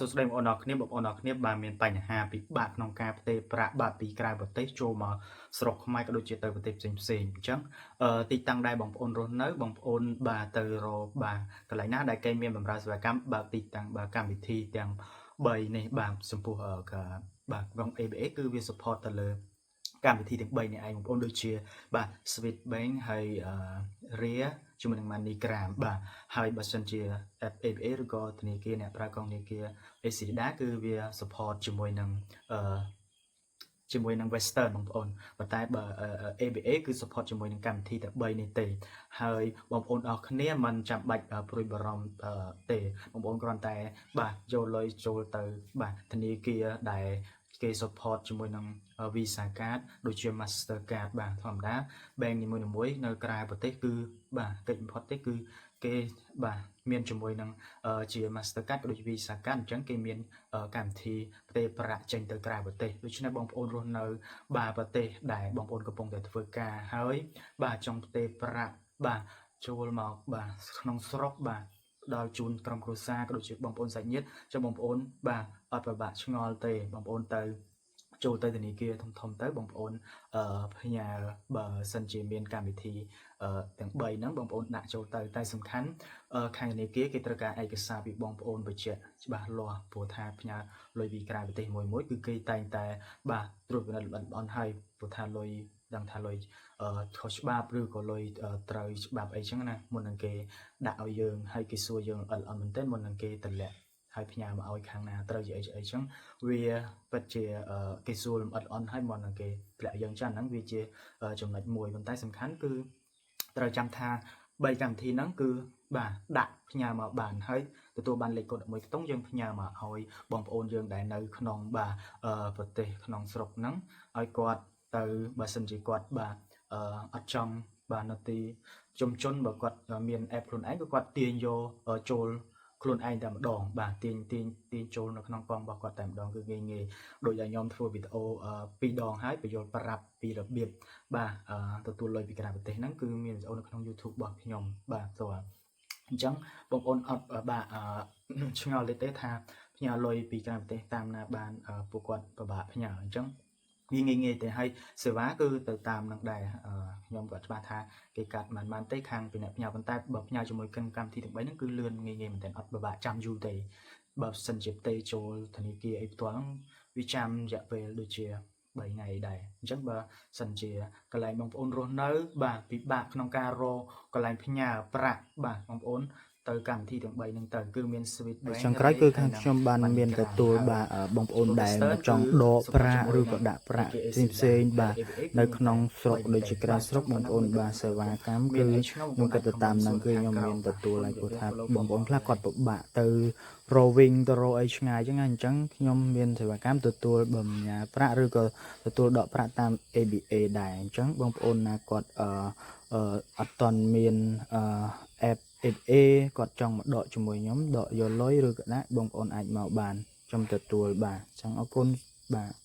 សួស្តីបងប្អូនអរគ្នាបងប្អូនអរគ្នាបាទមានបញ្ហាពិបាកក្នុងការផ្ទេរប្រាក់បាទពីក្រៅប្រទេសចូលមកស្រុកខ្មែរក៏ដូចជាទៅប្រទេសផ្សេងផ្សេងអញ្ចឹងអឺទីតាំងដែលបងប្អូនរស់នៅបងប្អូនបាទទៅរកបាទកន្លែងណាដែលគេមានបម្រើសេវាកម្មបើកទីតាំងបាទកម្មវិធីទាំង3នេះបាទចំពោះអឺបាទក្នុង ABA គឺវា support ទៅលើកម្មវិធីទាំង3នេះឯងបងប្អូនដូចជាបាទ Swift Bank ហើយអឺ Ria ជាមួយនឹង MoneyGram បាទហើយបើសិនជា app ABA ឬក៏ធនាគារអ្នកប្រើកងធនាគារ ACLEDA គឺវា support ជាមួយនឹងអឺជាមួយនឹង Western បងប្អូនប៉ុន្តែបើ ABA គឺ support ជាមួយនឹងកម្មវិធីតែ3នេះទេហើយបងប្អូនអរគ្នាមិនចាំបាច់ព្រួយបារម្ភទេបងប្អូនគ្រាន់តែបាទយកលុយចូលទៅបាទធនាគារដែលគេ support ជាមួយនឹង Visa card ដូចជា Master card បាទធម្មតា bank នីមួយៗនៅក្រៅប្រទេសគឺបាទកិច្ចបំផុតទេគឺគេបាទមានជាមួយនឹងជា Master card ក៏ដូចជា Visa card អញ្ចឹងគេមានកម្មវិធីផ្ទេរប្រាក់ចេញទៅក្រៅប្រទេសដូច្នេះបងប្អូនរស់នៅបាទប្រទេសដែលបងប្អូនកំពុងតែធ្វើការហើយបាទចង់ផ្ទេរប្រាក់បាទចូលមកបាទក្នុងស្រុកបាទដល់ជូនក្រុមគ្រួសារក៏ដូចជាបងប្អូនសាច់ញាតិចុះបងប្អូនបាទអត់ពិបាកឆ្ងល់ទេបងប្អូនទៅចូលទៅធនាគារធំធំទៅបងប្អូនអឺផ្ញើបើសិនជាមានកម្មវិធីអឺទាំង3ហ្នឹងបងប្អូនដាក់ចូលទៅតែសំខាន់ខាងធនាគារគេត្រូវការឯកសារពីបងប្អូនបញ្ជាក់ច្បាស់លាស់ព្រោះថាផ្ញើលុយពីក្រៅប្រទេសមួយមួយគឺគេតែងតែបាទត្រួតពិនិត្យល្អិតល្អន់ហើយព្រោះថាលុយដឹងថាលុយអឺខុសច្បាប់ឬក៏លុយត្រូវច្បាប់អីចឹងណាមុននឹងគេដាក់ឲ្យយើងហើយគេសួរយើងល្អិតល្អន់មែនទែនមុននឹងគេតម្លាក់ហើយផ្ញើមកឲ្យខាងណាត្រូវជាអីអីចឹងវាពិតជាគេសួរលម្អិតល្អន់ហើយមុននឹងគេតម្លាក់យើងចឹងហ្នឹងវាជាចំណុចមួយប៉ុន្តែសំខាន់គឺត្រូវចាំថា3កម្មវិធីហ្នឹងគឺបាទដាក់ផ្ញើមកបានហើយទទួលបានលេខកូដ11ខ្ទង់យើងផ្ញើមកឲ្យបងប្អូនយើងដែលនៅក្នុងបាទប្រទេសក្នុងស្រុកហ្នឹងឲ្យគាត់ទៅបើសិនជាគាត់បាទអត់ចង់បាទនៅទីជំជនបើគាត់មាន app ខ្លួនឯងក៏គាត់ទាញយកចូលខ្លួនឯងតែម្ដងបាទទាញទាញទាញចូលនៅក្នុងកងរបស់គាត់តែម្ដងគឺងាយងាយដូចដែលខ្ញុំធ្វើវីដេអូពីរដងហើយបញ្យល់ប្រាប់ពីរបៀបបាទទទួលលុយពីក្រៅប្រទេសហ្នឹងគឺមានវីដេអូនៅក្នុង YouTube របស់ខ្ញុំបាទសូអញ្ចឹងបងប្អូនអត់បាទឆ្ងល់ទេទេថាផ្ញើលុយពីក្រៅប្រទេសតាមណាបានពួកគាត់ពិបាកផ្ញើអញ្ចឹងវាងាយងាយទេហើយសេវាគឺទៅតាមនឹងដែរខ្ញុំក៏ច្បាស់ថាគេកាត់មិនបានទេខាងពីអ្នកផ្ញើប៉ុន្តែបើផ្ញើជាមួយកម្មវិធីទាំង3ហ្នឹងគឺលឿនងាយងាយមែនទែនអត់ពិបាកចាំយូរទេបើសិនជាផ្ទេចូលធនាគារអីផ្ទាល់ហ្នឹងវាចាំរយៈពេលដូចជា3ថ្ងៃដែរអញ្ចឹងបើសិនជាកន្លែងបងប្អូនរស់នៅ បាទពិបាកក្នុងការរកកន្លែងផ្ញើប្រាក់បាទបងប្អូនទៅកម្មវិធីទាំង3ហ្នឹងទៅគឺមាន Swift Bank ចុងក្រោយគឺខាងខ្ញុំបានមានទទួលបាទបងប្អូនដែលចង់ដកប្រាក់ឬក៏ដាក់ប្រាក់ផ្សេងផ្សេងបាទនៅក្នុងស្រុកដូចជាក្រៅស្រុកបងប្អូនបាទសេវាកម្មគឺខ្ញុំគិតទៅតាមហ្នឹងគឺខ្ញុំមានទទួលហើយព្រោះថាបងប្អូនខ្លះគាត់ពិបាកទៅរវិញទៅរកអីឆ្ងាយអញ្ចឹងអញ្ចឹងខ្ញុំមានសេវាកម្មទទួលបំញាប្រាក់ឬក៏ទទួលដកប្រាក់តាម ABA ដែរអញ្ចឹងបងប្អូនណាគាត់អឺអត់ទាន់មានអឺ app ABA គាត់ចង់មកដកជាមួយខ្ញុំដកយកលុយឬក៏ដាក់បងប្អូនអាចមកបានខ្ញុំទទួលបាទអញ្ចឹងអរគុណបាទ។